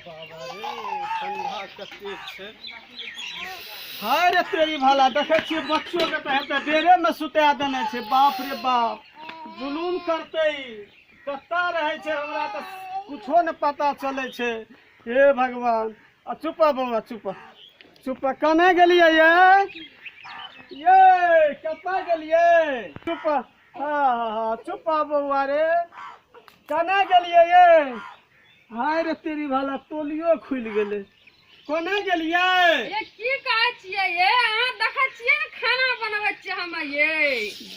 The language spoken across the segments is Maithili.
बाबा रे, ठंडा कतेक छै। हाय रे तेरी भाला, देखै छियै बच्चो के तऽ हेतै डेरे में सुता देने छै। बाप रे बाप, जुलूम करतै ई। कतऽ रहै छै, हमरा तऽ कुछो ने पता चलै छै। हे भगवान! आ चुप बौआ, चुप चुप। कने गेलियै ये? ये कतऽ गेलियै? चुप। हँ हँ हँ चुप बौआ रे, कने गेलियै ये? हाय रे तेरी भाला, तोलियो खुलि गेलै। कोना गेलियै ये? की कहै छियै ये? अहाँ देखै छियै ने, खाना बनबै छियै हम ये।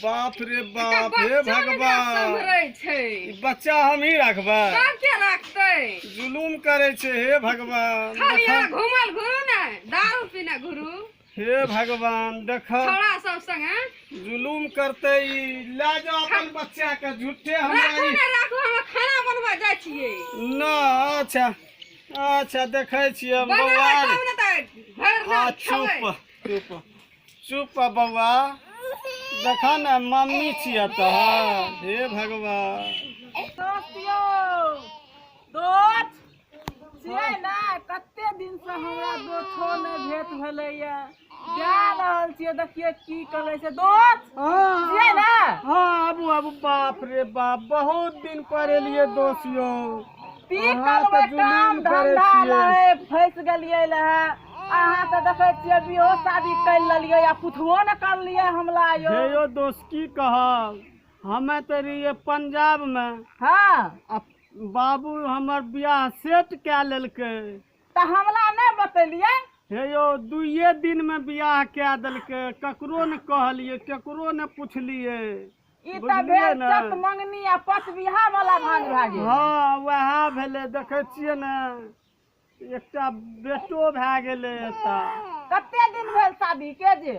बाप रे एकटा बाप, हे बच्चा ने भगवान! सम्हरै छै। ई बच्चा हम ही राखबै? सब के राखतै? जुलूम करै छै, हे भगवान! खाली देखा अहाँ घूमल घुरू ने, दारू पीने घुरू। हे भगवान, देख छौड़ा सब संगे जुलूम करते ई। लए जाओ अपन बच्चा के, झूठे हमरा राखू ई ने, राखू, हम खाना बनबै जाइ छियै। न, अच्छा अच्छा, देखै छियै हम। बनेबै बौआ तब ने तऽ भरि आ रात चुप खेबै। चुप चुप बौआ, देखा ने, मम्मी छियै तोहर। हे भगवान! दोस्त यौ, दोस्त छियै ने? कते दिनसँ हमरा दोस्तो नहि भेट भेलैया। जा रहल छियै, देखियै की करै छै। दोस्त छियै ने? हँ, आबू आबू। बाप रे बाप, बहुत दिन पर एलियै दोस्त यौ। की अहाँ करबै, तऽ काम जुलूम करै धंधा छियै। रहै, फँसि गेलियै रहए। अहाँ तऽ देखै छियै, बियाहो शादी करि लेलियै आ पुछबो ने करलियै हमरा यौ। हे यौ दोस्त, की कहब, हमे तऽ रहियै पंजाब मे। आ बाबू हमर बियाह सेट कए लेलकै। तऽ हमरा नहि बतेलियै? हे यौ, दुइये दिनमे बियाह कए देलकै। ककरो ने कहलियै, ककरो ने पुछलियै। ई तऽ बुझलियै भेल ने? चत मंगनी आ पच बियाह वाला भांज भए गेल। हँ, वएह भेलै। देखै छियै ने, एकटा बेटो भए गेलै एतऽ। कते दिन भेल शादी के जे?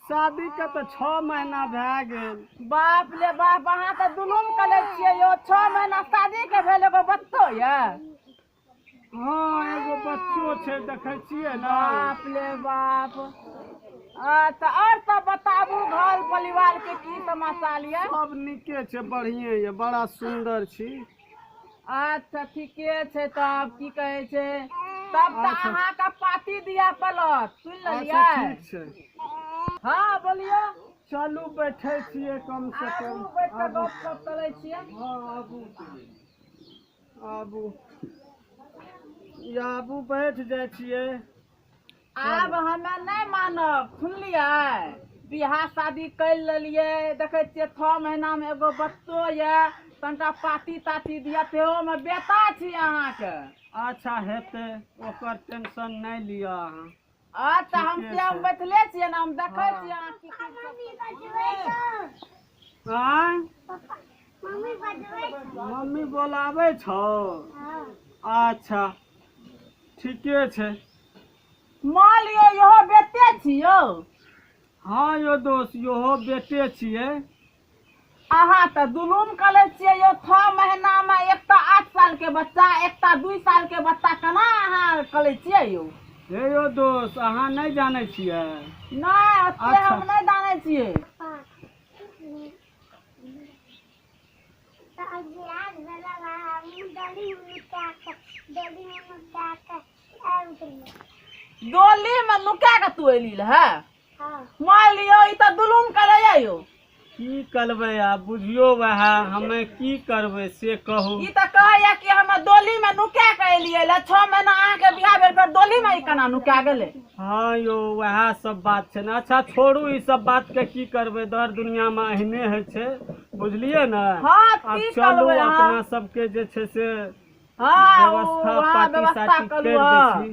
शादीके तऽ 6 महीना भए गेल। बाप रे बाप, अहाँ तऽ दुलुम करै छियै यौ। 6 महीना शादी के भेल, एगो बच्चो यऽ? हँ, एगो बच्चो छै, देखै छियै ने। बाप रे बाप! अच्छा, आओर सब बताबू, घर परिवार के की समाचार यऽ? सब नीके छै, बढ़िए यऽ, बड़ा सुन्दर छी। अच्छा, ठीके छै। तब की कहै छै, तब तऽ अहाँके पार्टी दिअ पड़त, सुनि अच्छा। लेलियै? ठीक छै। हँ, बोलियौ। चलू, बैठै छियै कम से आबू, कम। बैठ कऽ आबू। गप सप करै छियै। हँ, आबू आबू आबू, बैठ जाइ छियै। आब हमे नहि मानब, सुनलियै? बियाह शादी करि लेलियै, देखै छियै 6 महीनामे एगो बच्चो यऽ। तनिटा पार्टी ताटी दिअ, तेहोमे बेटा छी अहाँके। अच्छा, हेतै, ओकर टेंशन नहि लिअ अहाँ। अच्छा, हम ठीके से हम छै। बैठले छियै ने, हम देखै छियै अहाँ की की सब। आँय, मम्मी बोलाबै छौ? अच्छा, ठीके छै। मान लियौ, इहो बेटे छियौ? हँ यौ दोस्त, इहो बेटे छियै। अहाँ तऽ जुलूम करै छियै यौ। 6 महीनामे एकटा 8 साल के बच्चा, एकटा 2 साल के बच्चा, केना अहाँ करै छियै यौ? हे यौ दोस्त, अहाँ नहि जानै छियै? नहि, ओते हम नहि जानै छियै। डोलीमे नुका कऽ तू एली रहए? मान लियौ, ई तऽ जुलूम करैया यौ। की करबै आब, बुझियौ वएह, हमे की करबै से कहू। ई तऽ कहैया कि हम डोलीमे नुका कऽ एलियै ले। 6 महीना अहाँके बियाह भेल, फेर डोलीमे ई केना नुका गेलै? हँ यौ, वएह सब बात छै ने। अच्छा छोड़ू ई सब बातके, की करबै, दर दुनियामे एहने होइ छै, बुझलियै ने? हँ। आब की चलू, करबै अहाँ? अपना सबके जे छै से हँ, व्यवस्था वहाँ पार्टी व्यवस्था सार्टी करू। करि दै हँ। छी।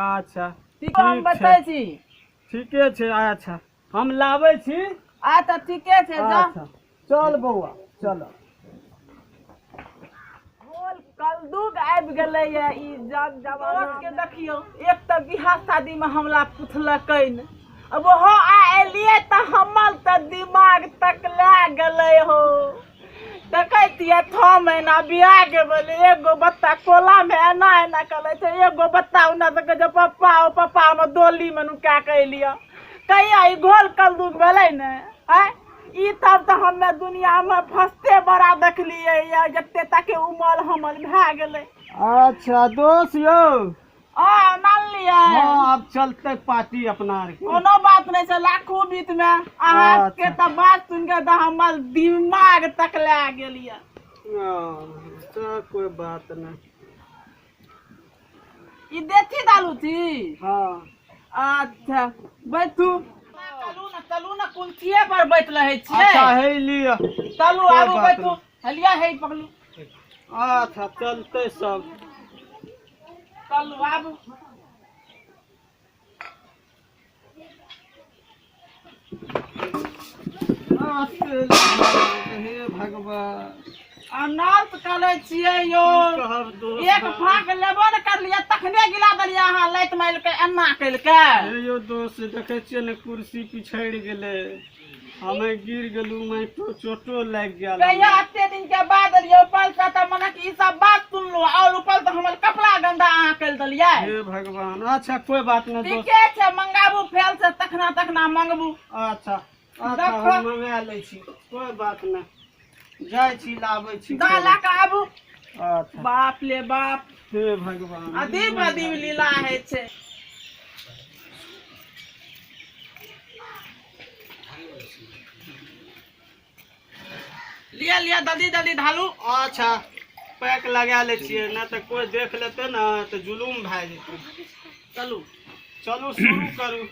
अच्छा। ठीक, हम ठीक छै। बैठै छी। ठीके छै। अच्छा, हम लाबै छी। अच्छा, ठीके छै, जा। अच्छा, चल बौआ, चल। बोल, कलदुग आबि गेलैया ई जग जमाना के। देखियौ, एक तऽ बियाह शादीमे हमरा पुछलकै ने, अब ओहो आ एलियै तऽ हमर तऽ दिमाग तक लए गेलै हो। देखै छियै, 6 महीना बियाह के भेलै, एगो बच्चा कोलामे एना एना करै छै, एगो बच्चा ओना से कहै छै, पप्पा ओ पप्पा, हम डोलीमे नुका कऽ एलियै। कहिया ई घोल कलदुग भेलै ने? आँय, ई तब तऽ हमे दुनियामे फर्स्टे बड़ा देखलियै यऽ, जते तक उमर हमर भए गेलै। अच्छा दोस्त यौ। आ मानलियै? हाँ, आब चलते पार्टी अपना आर के। कोनो बात नहि छै, लाखो बीत में अहाँ के तऽ बात सुनि के तऽ हमर दिमाग तक लए गेल यऽ। तऽ कोई बात नहि। ई देथी दालू छी? हाँ। अच्छा बैठू, चलू ने, चलू ने, कुल्थिए पर बैठ रहै छियै। अच्छा हे लिअ। चलू। कोइ आबू। बात बैठू, हलिया हे पकड़ू। अच्छा चलते सब। चलू आबू। हे भगवान, अनर्थ करै छियै यौ। की कहब दोस्त? एक फाँक लेबो ने करलियै तखने गिला देलियै अहाँ, लाइट मारि के एना करिके। हे यौ दोस्त, देखै छियै ने कुर्सी पिछड़ि गेलै, हमे गिर गेलहुँ, माटि चोटो लागि गेल। कहिया एते दिन के बाद एलियै ऊपर से तऽ मने कि ई सब बात सुनलहुँ, और ऊपर तऽ हमर कपड़ा गंदा अहाँ करि देलियै। हे भगवान, अच्छा कोई बात नहि दोस्त। ठीके छै, मंगाबू फेर से, तखना तखना मंगबू। अच्छा अच्छा। देखो। हम मंगा लै छी, कोई बात नहि, जाइ छी लाबै छी। दा लए कऽ आबू। अच्छा। बाप ले बाप। हे भगवान। अदीब अदीब लीला होइ छै। लिअ लिअ, जल्दी जल्दी ढालू। अच्छा पैक लगा लै छियै, नहि तऽ कोइ देख लेतै ने तऽ जुलूम भए जेतै। चलू। चलू शुरू करू,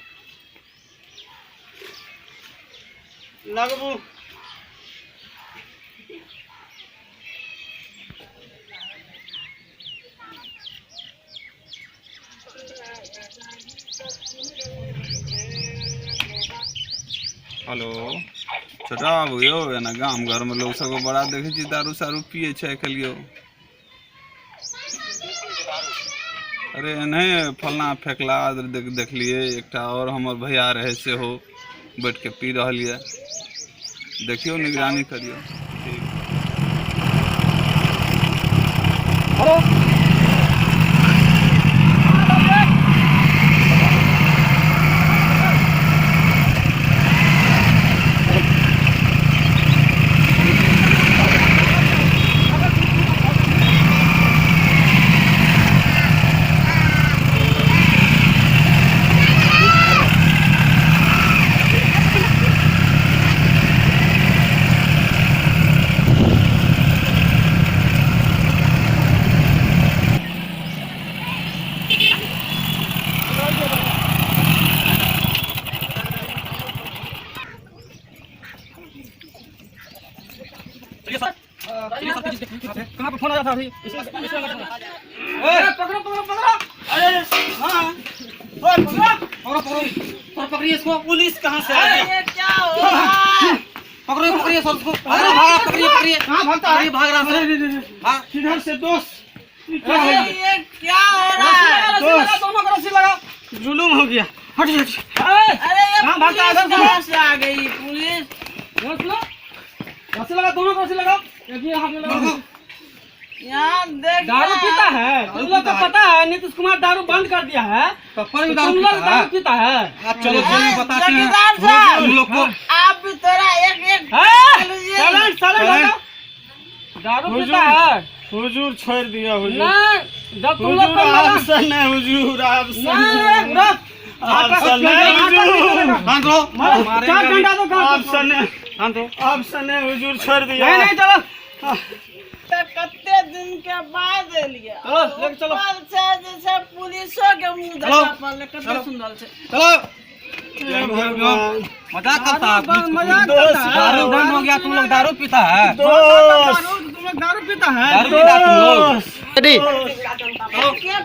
लगबू। हेलो छोटा बाबू यौ, एना गाम घरमे लोक सबके बड़ा देखै छी दारू सारू पियै छै आइ काल्हि यौ। अरे एनाहे फलना फेकला देखलियै, एकटा आओर हमर भैया रहै सेहो बैठ के पी रहल यऽ। देखियौ, निगरानी करियौ। ठीक। कहाँ पे फोन आया था अभी? पकड़ो पकड़ो पकड़ो। अरे हाँ, ओए पकड़ो पकड़ो पकड़ो पकड़ो, पकड़िए इसको। पुलिस कहाँ से आ गया? अरे क्या हो रहा है? पकड़ो पकड़िए सब उसको। अरे भाग, पकड़िए पकड़िए। कहाँ भागता है? भाग रहा है। हाँ किधर से दोस्त? ये क्या हो अरे गया? ये क्या हो रहा है? दोस्त दोनों को रस्सी लगा, जुलूम हो गया। हट हट। अरे ये कहाँ भागता है? पुलिस इधर से। कहाँ से आ गई पुलिस? रस्सी लगा, दोनों को रस्सी लगा, एक ही हाथ में लगा। यहाँ देख, दारू पीता है तुम लोग को पता है, नीतीश कुमार दारू बंद कर दिया है। पप्पा भी तो दारू तुम लोग पीता है। दारू पीता है। आप चलो चलो, बताते हैं चौकीदार साहब। तुम लोग को। आप भी थोड़ा एक एक साइलेंट साइलेंट। दारू पीता है। हुजूर छोड़ दिया हुजूर। नहीं, जब तुम लोग हुजूर को लगा आपसे नहीं, हुजूर आपसे नहीं, नहीं, आपसे नहीं हुजूर, शांत रहो। चार डंडा दो गाँव को। आपसे नहीं, शांत रहो। आपसे नहीं हुजूर, छोड़ दिया। नहीं नहीं, चलो। तऽ कते दिन के बाद एलियै। चलो, लेके चलो। ऊपर से जे छै पुलिसो के मुंह चलो। देखा पड़लै, कते सुन्दर छै। चलो। हे भगवान। मजाक करता है पुलिस को। मजाक करता है। दारू बंद हो गया, तुम लोग दारू पीता है। दोस्त। तुम लोग दारू पीता है। दारू पीता है तुम लोग। के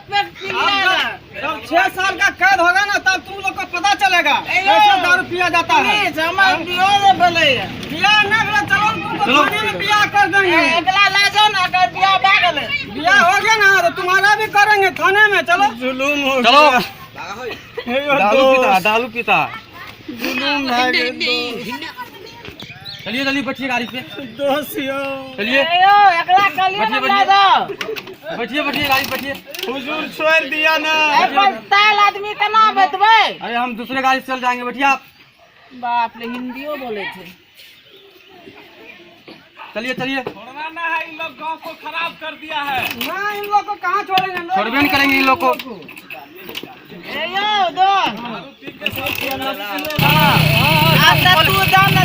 पेट पी लिया। जब 6 साल का कैद होगा ना तब तुम लोग को पता चलेगा अयो। कैसे दारू पिया जाता है। पुलिस हमर बियाह ने भेलै। बियाह ना भेलै, चलो तुमको चलो। थाने में बियाह कर देंगे। एकला लए जाओ ने, अगर बियाह भए गेलै। बियाह हो गया ना तो तुम्हारा भी करेंगे थाने में। चलो। जुलूम हो चलो। गया। हे दारू पीता है, दोस्त, दारू पीता है। जुलूम भए गेल दोस्त। चलिए जल्दी बैठिए गाड़ी पे। दोस्त यौ। चलिए। अयो एकला कहलियै ने लए जाओ। बैठिए बैठिए गाड़ी पे बैठिए। हुजूर छोड़ दिया ना। एहि पर ताल आदमी केना बैठबै? अरे हम दूसरे गाड़ी से चल जाएंगे, बैठिए आप। बाप रे, हिंदियो बोलै छै। चलिए चलिए। उठाना है, इन लोग गांव को खराब कर दिया है। ना, इन लोग को कहाँ छोड़ेंगे? छोड़बे नहीं करेंगे इन लोग को। ए यौ दोस्त, आब तऽ तू जा ने।